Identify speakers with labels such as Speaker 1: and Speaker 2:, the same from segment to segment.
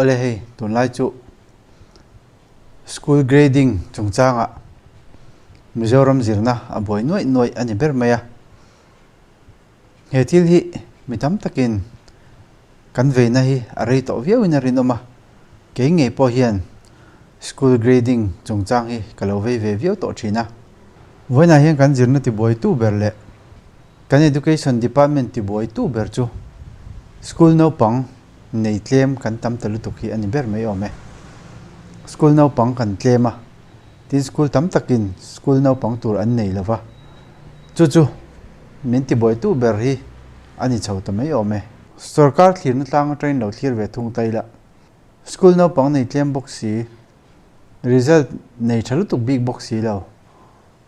Speaker 1: Awle hei tunlai chu school grading chungchangah Mizoram zirna a buai nuaih nuaih a ni ber mai a. He thil hi mi tam takin kan veina hi a rei tawh viauin a rinawm a, kei ngei pawh hian school grading chungchang hi ka lo vei ve viau tawh thin a. Vawiinah hian kan zirna tibuaitu ber leh kan education department tibuaitu ber chu school naupang nei tlem kan tam ta lutuk hi a ni ber mai awm e. School naupang kan tlem a, tin school tam takin school naupang tur an nei lo va, chu chu min tibuaitu ber hi a ni chho ta mai awm e. Sorkar thlirna tlang atangin lo thlir ve thung ta ila, school naupang nei tlem bawk si, result nei tha lutuk bik bawk si lo,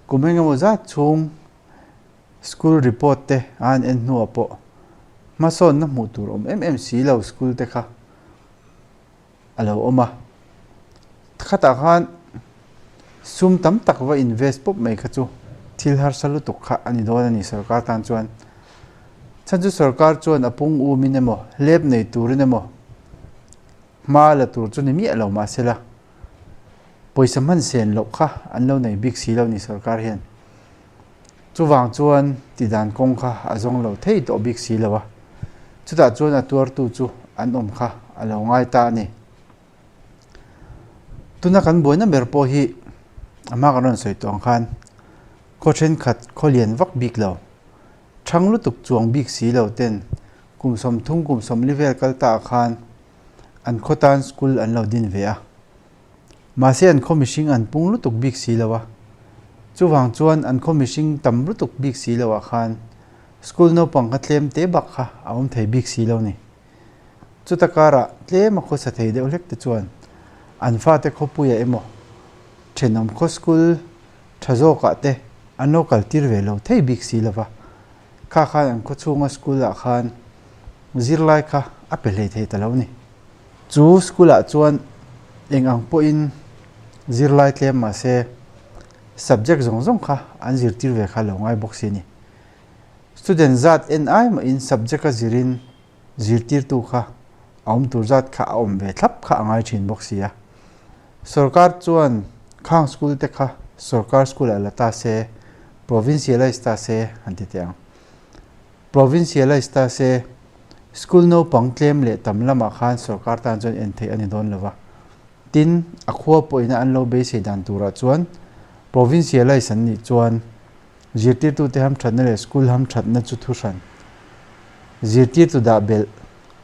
Speaker 1: kum engemaw zat chhung School report te a han en hnuah pawh hmasawnna hmuh tur awm em em si lo school te kha a lo awm a. Khatah khan sum tam tak va invest pawp mai kha chu thil harsa lutuk kha a ni dawn a ni sorkar tan chuan. Chhan chu sorkar chuan a pung umin emaw hlep nei turin emaw hma la tur chu ni miah lo mahsela pawisa hman sen loh kha an lo nei bik si lo ni sorkar hian. Chuvang chuan tidan kawng kha a zawng lo thei tawh bik si lo a, chutah chuan a tuartu chu an awm kha a lo ngai ta a ni. Tuna kan buaina ber pawh hi a hma kan rawn sawi tawh ang khan khaw thenkhat khaw lian vak bik lo, thang lutuk chuang bik si lo ten kum 30 kum 40 vel kal ta ah khan an khaw tan school an lo din ve a. Mahse an khaw mihring an pung lutuk bik si lo a, chuvang chuan an khaw mihring tam lutuk bik si lo ah khan school naupang kha tlem te bak kha a awm thei bik si lo ni. Chuta karah tlem a khawsa thei deuh hlek te chuan an fate khawpuiah emaw thenawm khaw school tha zawkah te an lo kal tir ve lo thei bik si lo va, kha khan an khaw chhunga school ah khan zirlai kha a pe hlei thei ta lo ni. Chu school ah chuan eng ang pawhin zirlai tlem mah se subject zawng zawng kha an zirtir ve kha lo ngai bawk si a ni. Student zat en ai mahin subject a zirin zirtirtu kha a awm tur zat kha a awm ve thlap kha a ngai thin bawk si a. Sorkar chuan khang school te kha sorkar school ah la ta se, provincialize ta se han ti teh ang. Provincialize ta se, school naupang tlem leh tam lamah khan sorkar tan chuan en theih a ni dawn lo va. Tin, a khua pawhina an lo beisei dan turah chuan provincialize an nih chuan zirtirtute hamthatna leh school hamthatna chu thu hran, zirtirtu dah belh,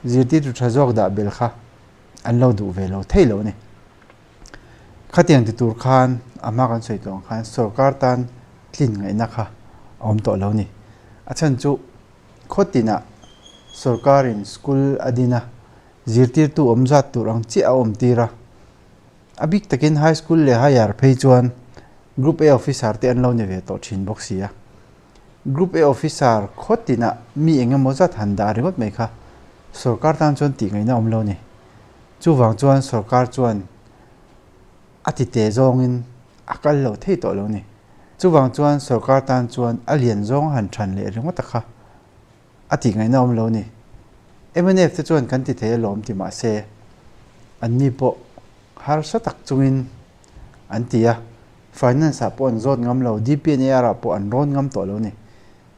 Speaker 1: zirtirtu tha zawk dah belh kha an lo duh ve lo thei lo a ni. Khatiang ti tur khan a hma kan sawi tawh ang khan sorkar tan tlin ngaihna kha a awm tawh lo ni. A chhan chu khaw tinah sorkarin school a din a, zirtirtu awm zat tur ang chiah a awm tir a. A bik takin high school leh higher phei chuan Group A officer te an lo ni ve tawh thin bawk si a. Group A officer khaw tinah mi eng emaw zat han dah ringawt mai kha sorkar tan chuan tih ngaihna awm lo ni. Chuvang chuan sorkar chuan a ti teh zawngin a kal lo thei tawh lo ni. Chuvang chuan sorkar tan chuan a lian zawng a han than leh ringawt a kha a tih ngaihna awm lo ni. Mnf te chuan kan ti thei alawm ti mah se anni pawh harsa tak chungin an ti a, finance ah pawh an zawt ngam lo, DPNAR ah pawh an rawn ngam tawh lo ni.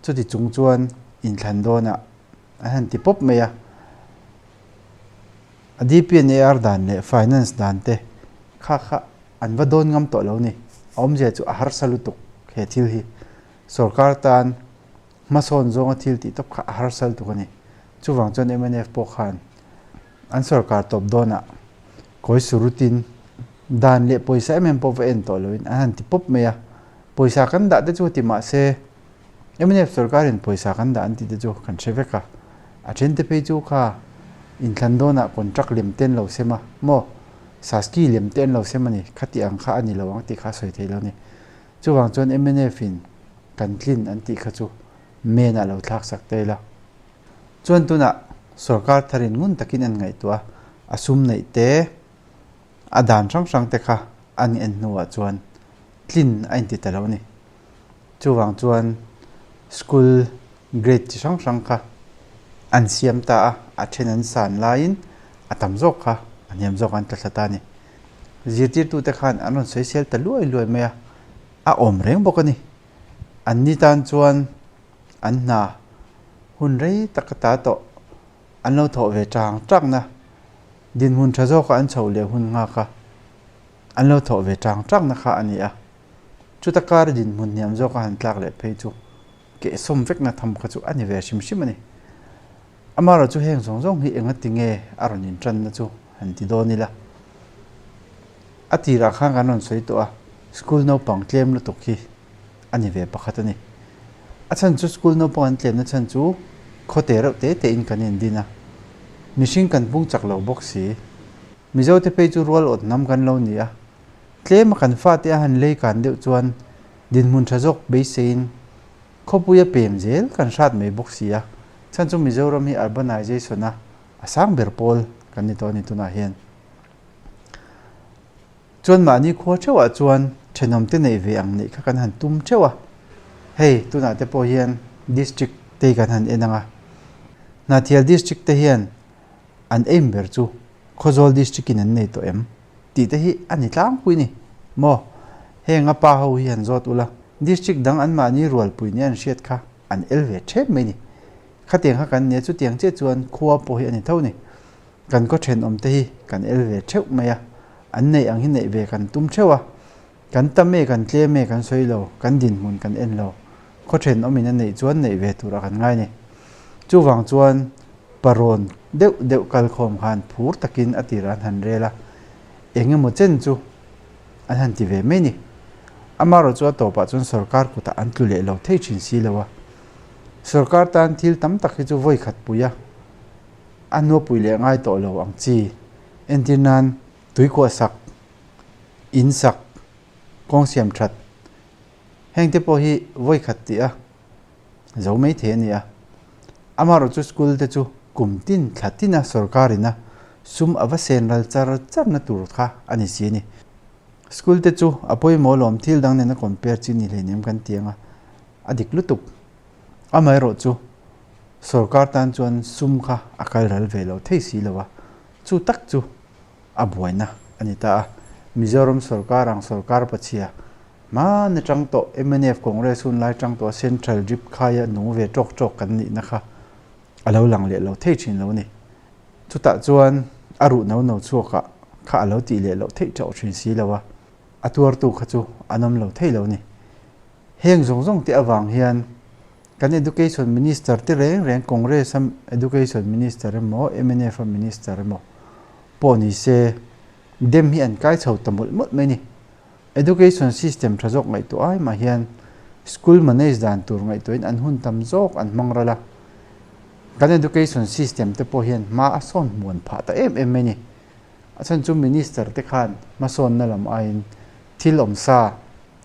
Speaker 1: Chuti chung chuan inthlan dawnah an han ti pawp mai a. A DPNAR dan leh finance dan te kha kha an va dawn ngam tawh lo ni. A awmzia chu a harsa lutuk he thil hi. Sorkar tan hmasawn zawnga thil tih tawp kha a harsa lutuk a ni. Chuvang chuan mnf pawh khan an sorkar tawp dawnah kawi surutin dan leh pawisa em em pawh va en tawh loin an han ti pawp mai a. Pawisa kan dah te chu ti mah se Mnf sorkarin pawisa kan dah an tih te chu kan hre vek a, a then te phei chu kha inthlan dawnah contract lem te an lo sem a, maw Saski lem te an lo sem a ni, khati ang kha a ni lo ang tih kha a sawi theih lo a ni. Chuvang chuan mnf in kan tlin an tih kha chu men ah lo thlak sak ta ila. Chuan tunah sorkar tharin ngun takin an ngaihtuah a, a sum neih te, a dan hrang hrang te kha an en hnuah chuan tlin a inti ta lo a ni. Chuvang chuan school grade chi hrang hrang kha an siam ta a, a then an san laiin a tam zawk kha A hniam zawk an tla thla ta a ni. Zirtirtute khan an rawn sawisel ta luai luai mai a, a awm reng bawk a ni. Anni tan chuan an hna hun rei tak a ta tawh, an lo thawh ve tang tangna, dinhmun tha zawka an chhoh leh hun nghak a, an lo thawh ve tang tangna kha a ni a. Chuta kar dinhmun hniam zawka han tlak leh phei chu kehsawm vekna tham kha chu a ni ve hrim hrim a ni. Amaherawh chu heng zawng zawng hi engati nge a rawn intanna chu han ti dawn ila. A tirah khan kan rawn sawi tawh a, school naupang tlem lutuk hi a ni ve pakhat a ni. A chhan chu school naupang an tlemna chhan chu khawte reuh te tein kan indin a, mihring kan pung chak lo bawk si. Mizote phei chu rual awt hnam kan lo ni a, tlema kan fate a han lei kan deuh chuan dinhmun tha zawk beiseiin Khawpui a pem zel kan hrat mai bawk si a, chhan chu Mizoram hi urbanization a a sang ber pawl kan ni tawh a ni tunah hian. Chuan mahni khua theuhah chuan thenawm te neih ve ang neih kha kan han tum theuh a, hei tunah te pawh hian district te kan han en ang a, Hnathial district te hian an aim ber chu Khawzawl district in an nei tawh em tih te hi a ni tlangpui ni maw? Heng a pa ho hi han zawt ula, district dang anmahni rualpui nia an hriat kha an el ve thep mai ni. Khatiang kha kan nia chutiang chiah chuan khua pawh hi a ni tho ni. Kan khaw thenawm te hi kan el ve theuh mai a, an neih ang hi neih ve kan tum theuh a. Kan tam e, kan tlem e, kan sawi lo, kan dinhmun kan en lo. Khaw thenawmin a neih chuan neih ve turah kan ngai ni. Chuvang chuan parawn deuh deuh kalkhawm khan phur takin a tirah an han rel a, eng emaw chen chu an han ti ve mai ni. Amaherawh chu a tawpah chuan sorkar kutah an tlu leh lo thei thin si lo a. Sorkar tan thil tam tak hi chu vawi khat pui a, a hnuapui leh ngai tawh lo ang chi. Entir nan tuikuah sak in sak, kawng siam that, heng te pawh hi vawi khat tih a zo mai thei a ni a. Amaherawh chu school te chu kum tin thla tina sorkar ina sum a va sen ral char char na tur kha a ni si a ni. School te chu a pawimawh lawm thil dang nena compare chi ni hleinem kan ti ang a, a dik lutuk. Amaherawh chu sorkar tan chuan sum kha a kal ral ve lo thei si lo a, chu tak chu a buaina a ni ta a. Mizoram sorkar ang sorkar pachhia hmana tang tawh mnf Congress hun lai tang tawh a Central drip khaia nung ve tawk tawk kan nihna kha a lo lang leh lo thei thin lo a ni. Chutah chuan a ruh no no chhuakah kha a lo tih leh loh theih tawh thin si lo a, a tuartu kha chu an awm lo thei lo a ni. Heng zawng zawng te avang hian kan Education Minister te reng reng Congress a Education Minister emaw mnf a Minister emaw pawh ni se dem hi an kai chho ta mawlh mawlh mai a ni. Education system tha zawk ngaihtuah ai mah hian school manage dan tur ngaihtuahin an hun tam zawk an hmang ral a. Kan education system te pawh hian hma a sawn hmuan phah ta em em mai a ni. A chhan chu Minister te khan hmasawnna lam aiin thil awmsa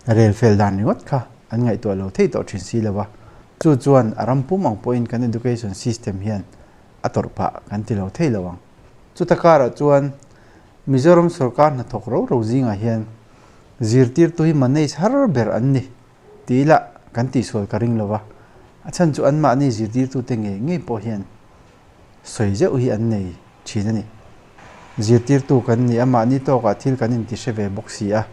Speaker 1: Rel fel dan ringawt kha an ngaihtuah lo thei tawh thin si lo a, chu chuan a ram pum ang pawhin kan education system hian a tawrh phah kan ti lo thei lo ang. Chuta karah chuan Mizoram sorkar hnathawk ro ro zingah hian zirtirtu hi manage har ber an ni tih lah kan tihsual ka ring lo va, a chhan chu anmahni zirtirtute ngei ngei pawh hian sawi zeuh hi an nei thin a ni. Zirtirtu kan ni a, mahni tawkah thil kan inti hre ve bawk si a.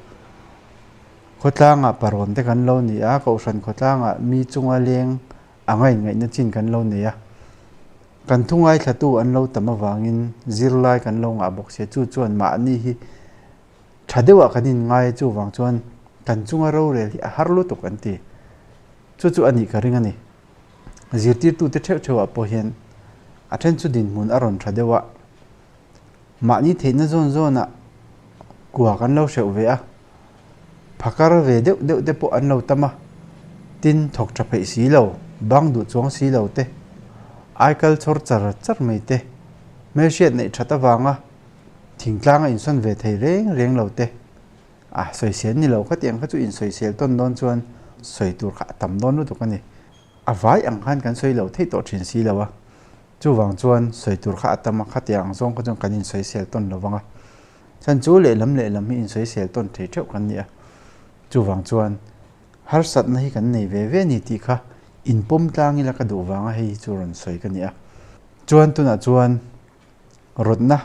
Speaker 1: Khawtlangah parawn te kan lo ni a, Kohhran khawtlangah mi chunga leng anga inngaihna chin kan lo nei a. Kan thu ngaithlatu an lo tam avangin zirlai kan lo ngah bawk si a, chu chuan mahni hi tha deuhah kan inngai a, chuvang chuan kan chunga rorel hi a har lutuk an ti. Chu chu a nih ka ring a ni. Zirtirtute theuh theuhah pawh hian a then chu dinhmun a rawn tha deuh a, mahni theihna zawn zawnah kua kan lo hreuh ve a, phakar ve deuh deuh te pawh an lo tam a, tin thawk tha pheih si lo, bang duh chuang si lo te, aikal chhawr char char mai te, hmelhriat neih that avanga thingtlang a insawn ve thei reng reng lo te, a sawisel ni lo khatiang kha chu insawisel tawn dawn chuan sawi tur kha a tam dawn lutuk a ni. A vai ang khan kan sawi lo theih tawh thin si lo a, chuvang chuan sawi tur kha a tam a, khatiang ang zawng kha chuan kan insawisel tawn lo vang a. Chhan chu lehlam lehlam hi insawisel tawn thei theuh kan ni a, chuvang chuan harsatna hi kan nei ve ve a ni tih kha inpawm tlang ila ka duh vanga hei hi chu rawn sawi ka ni a. Chuan tunah chuan rawtna.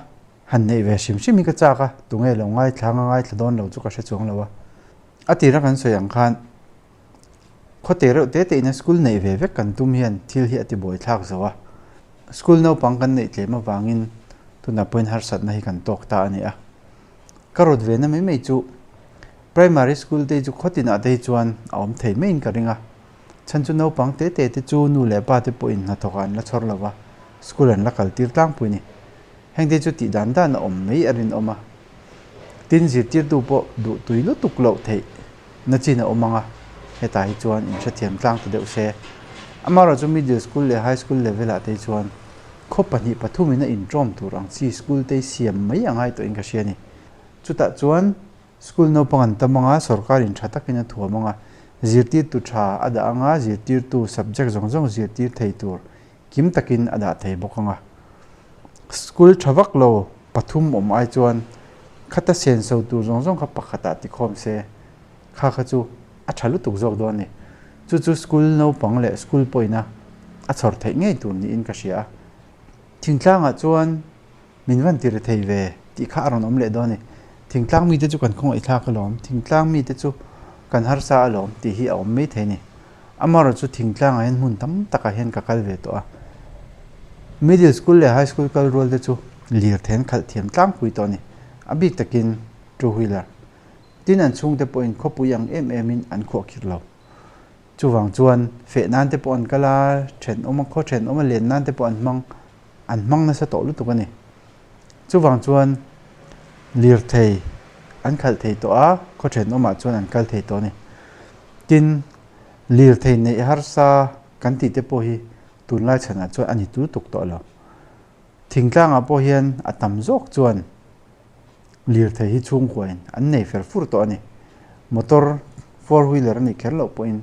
Speaker 1: Han neih ve hrim hrim hi ka chak a, tunge lo ngaithla anga ngaithla dawn lo chu ka hre chuang lo a. A tira kan sawi ang khan khawte reuh te te ina school neih ve vek kan tum hian thil hi a ti buai thlak zo a. School naupang kan neih tlem avangin tunah pawhin harsatna hi kan tawk ta a ni a. Ka rawt ve na mai mai chu primary school te hi chu khawtinah te hi chuan a awm thei maiin ka ring a. Chhan chu naupang te te te chu nu leh pa te pawhin hnathawkah an la chhawr lo va, school an la kaltir tlangpui a ni. Hengte chu tih dan dan a awm mai a rinawm a. Tin, zirtirtu pawh duh tui lutuk loh theih na chin a awm ang a, hetah hi chuan inhrethiam tlang ta deuh se. Amaherawh chu middle school leh high school level ah te hi chuan khaw pahnih pathum in a intawm tur ang chi school te hi siam mai a ngai tawhin ka hria a ni. Chutah chuan school naupang an tam ang a, sorkar in tha takin a thuam ang a, zirtirtu tha a dah ang a, zirtirtu subject zawng zawng zirtir thei tur kim takin a dah thei bawk ang a. School tha vak lo pathum awm ai chuan khata senso tur zawng zawng kha pakhatah tikhawm se, kha kha chu a tha lutuk zawk dawn a ni. Chu chu school naupang leh school pawhina a chhawr theih ngei tur niin ka hria a. Thingtlangah chuan Min van ti ri thei ve tih kha a rawn awm leh dawn a ni. Thingtlang mite chu kan khawngaihthlak alawm, thingtlang mite chu kan harsa alawm tih hi a awm mai thei a ni. Amaherawh chu thingtlangah hian hmun tam takah hian ka kal ve tawh a. Middle school leh high school kal rual te chu lirthei an khalh thiam tlangpui tawh a ni. A bik takin two wheeler. Tin an chhungte pawhin khawpui ang em emin an khuahkhirh lo. Chuvang chuan feh nan te pawh an kal a, thenawm a khaw thenawm a len nan te pawh an hmang an hmang nasa tawh lutuk a ni. Chuvang chuan lirthei an khalh thei tawh a, khaw thenawmah chuan an kal thei tawh a ni. Tin, lirthei neih harsa kan tih te pawh hi tunlai chhanah chuan a ni lutuk tawh lo. Thingtlangah pawh hian a tam zawk chuan lirthei hi chhungkuain an nei fer fur tawh a ni. Motor four wheeler a nih kher loh pawhin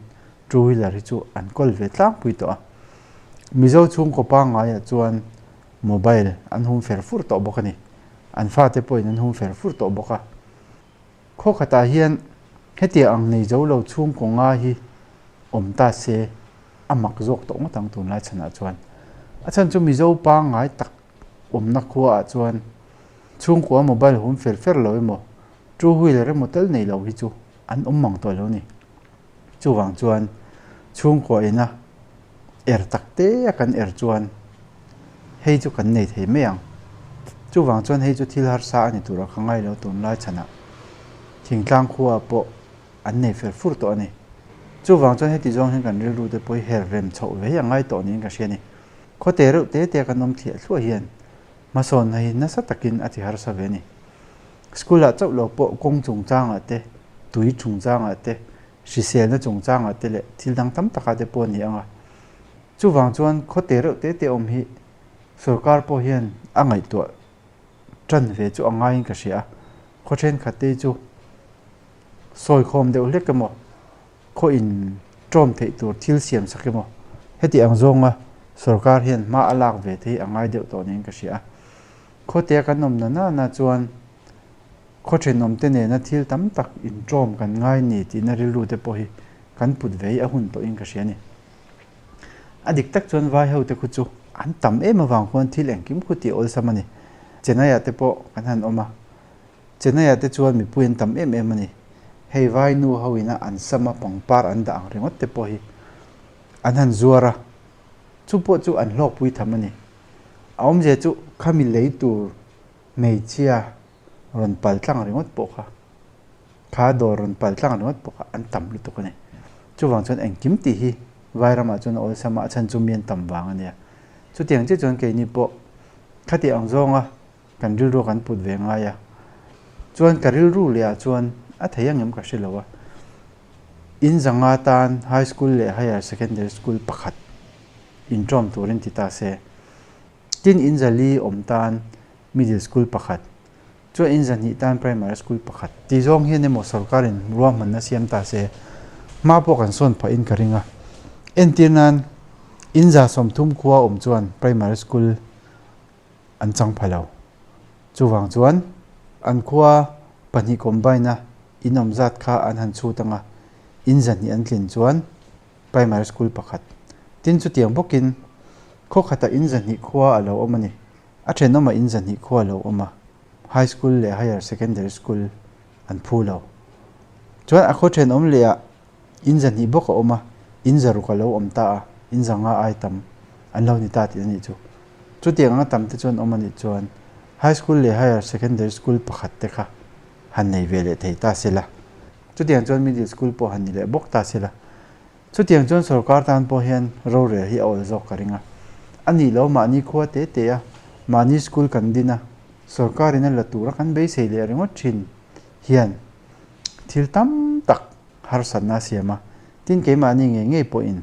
Speaker 1: two wheeler hi chu an kawl ve tlangpui tawh a. Mizo chhungkaw pangngaiah chuan mobile an hum fer fur tawh bawk a ni. An fate pawhin an hum fer fur tawh bawk a. Khaw khatah hian hetiang ang nei zo lo chhungkaw nga hi awm ta se a mak zawk tawh ngawt ang tunlai chhanah chuan. A chhan chu Mizo pangngai tak awmna khuaah chuan chhungkua mobile hum fer fer lo emaw, two wheeler emaw tel nei lo hi chu an awm mang tawh lo ni. Chuvang chuan chhungkua ina er tak te a kan er chuan hei chu kan nei thei mai ang. Chuvang chuan hei chu thil harsa a ni tura ka ngai lo tunlai chhanah thingtlang khuaah pawh an nei fer fur tawh a ni. Chuvang chuan heti zawng hian kan rilru te pawh hi her rem chhoh ve hi a ngai tawh niin ka hria a ni. Khawte reuh te te kan awm thliah thluah hian hmasawnna hi nasa takin a ti harsa ve a ni. School-ah chauh lo pawh kawng chungchangah te, tui chungchangah te, hriselna chungchangah te leh thil dang tam takah te pawh a ni ang a. Chuvang chuan khawte reuh te te awm hi sorkar pawh hian a ngaihtuah tan ve chu a ngaiin ka hria a. Khaw thenkhat te chu sawi khawm deuh hlek emaw, khaw in ṭawm theih tur thil siam sak emaw heti ang zawnga sorkar hian hma a lak ve te hi a ngai deuh tawh niin ka hria a. Khawtea kan awm na nana chuan khaw thenawmte nena thil tam tak in ṭawm kan ngai ni tihna rilru te pawh hi kan put ve hi a hun tawhin ka hria a ni. A dik tak chuan vai ho te khu chu an tam em avang khuan thil engkim khu tih awlsam a ni. Chennai-ah te pawh kan han awm a. Chennai-ah te chuan mipui an tam em em a ni. Hei vai nu ho ina an sama pangpar an dah ang ringawt te pawh hi an han zuar a, chu pawh chu an hlawkpui tham a ni. A awmzia chu khami lei tur hmeichhia rawn pal tlang ringawt pawh kha, kha dawr rawn pal tlang ringawt pawh kha an tam lutuk a ni. Chuvang chuan engkim tih hi vai ramah chuan a awlsam a, a chhan chu mi an tam vang a nia. Chutiang chiah chuan keini pawh khati ang zawnga Kan rilru kan put ve ngai a, chuan ka rilru leh ah chuan a thei ang em ka hre lo a. In zanga tan High School leh Higher Secondary School pakhat inṭawm turin ti ta se. Tin in zali awm tan Middle School pakhat, chuan in zahnih tan Primary School pakhat ti zawng hian emaw sorkarin ruahmanna siam ta se hma pawh kan sawn phah in ka ring a. Entir nan in za 30 khua awm chuan Primary School an chang pha lo. Chuvang chuan an khua pahnih combine a in awm zat kha an han chhut anga in zahnih an tlin chuan primary school pakhat tin chutiang bawkin khaw khatah in zahnih khua a lo awm a ni. A thenawmah in zahnih khua a lo awm a. High School leh Higher Secondary School an phu lo. Chuan a khaw thenawm leh ah in 200 bawk a awm a, in 600 a lo awm ta a, in 500 ai tam an lo ni ta tih a nih chu. Chutiang anga tam te chuan awm a nih chuan High School leh Higher Secondary School pakhat te kha han nei ve leh thei ta se la. Chutiang chuan Middle School pawh han ni leh bawk ta se la. Chutiang chuan sorkar tan pawh hian rorel hi a awl zawk ka ring a. A nih lo mahni khua te te a, mahni school kan din a, sorkarin a la tura kan beisei leh ringawt thin hian thil tam tak harsatna a siam a. Tin keimahni ngei ngei pawhin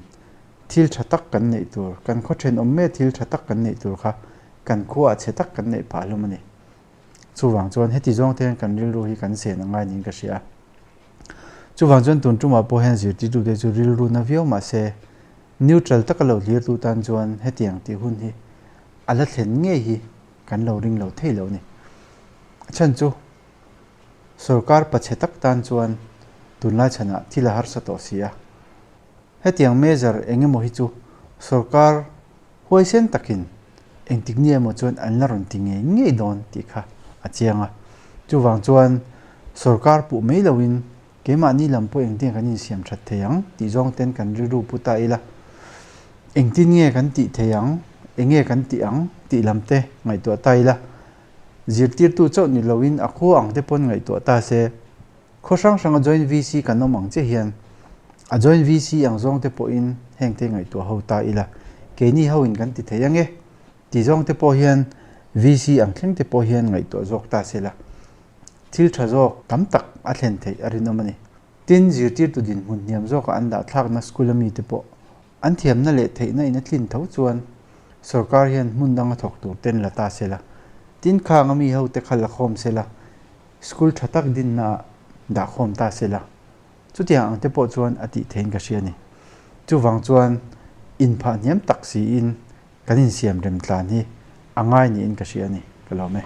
Speaker 1: thil tha tak kan neih tur, kan khaw thenawm mai a thil tha tak kan neih tur kha kan khuaah chhe tak kan neih phah hlawm a ni. Chuvang chuan heti zawng te hian kan rilru hi kan sen a ngai niin ka hria a. Chuvang chuan tun tumah pawh hian zirtirtute chu rilru na viau mah se neutral taka lo hlirtu tan chuan hetiang tih hun hi a la thlen ngei hi kan lo ring lo thei lo a ni. A chhan chu sorkar pachhe tak tan chuan tunlai chhanah thil a harsa tawh si a. Hetiang measure eng emaw hi chu sorkar huaisen takin engtik ni emaw chuan an la rawn ti ngei ngei dawn tih kha a chiang a. Chuvang chuan sorkar puh mai loin keimahni lam pawh engtin kan insiam that thei ang tih zawng ten kan rilru pu ta ila. Engtin nge kan tih thei ang, enge kan tih ang tih lam te ngaihtuah ta ila. Zirtirtu chauh ni loin a khua ang te pawn ngaihtuah ta se. Khaw hrang hranga Joint VC kan awm ang che hian a Joint VC ang zawng te pawhin heng te ngaihtuah ho ta ila, keini ho in kan ti thei ange ti zawng te pawh hian VC ang thleng te pawh hian ngaihtuah zawk ta sela thil tha zawk tam tak a thlen theih a rinawm a ni. Tin, zirtirtu dinhmun hniam zawka an dah thlakna school ami te pawh an thiamna leh theihna in a tlin tho chuan sorkar hian hmun danga thawk tur ten la ta sela, tin khang ami ho te kha la khawm sela, School tha tak dinna ah dah khawm ta se la, chutiang ang te pawh chuan a tih theiin ka hria a ni. Chuvang chuan inphah hniam tak siin kan insiam rem tlan hi a ngai niin ka hria a ni, ka lawm e.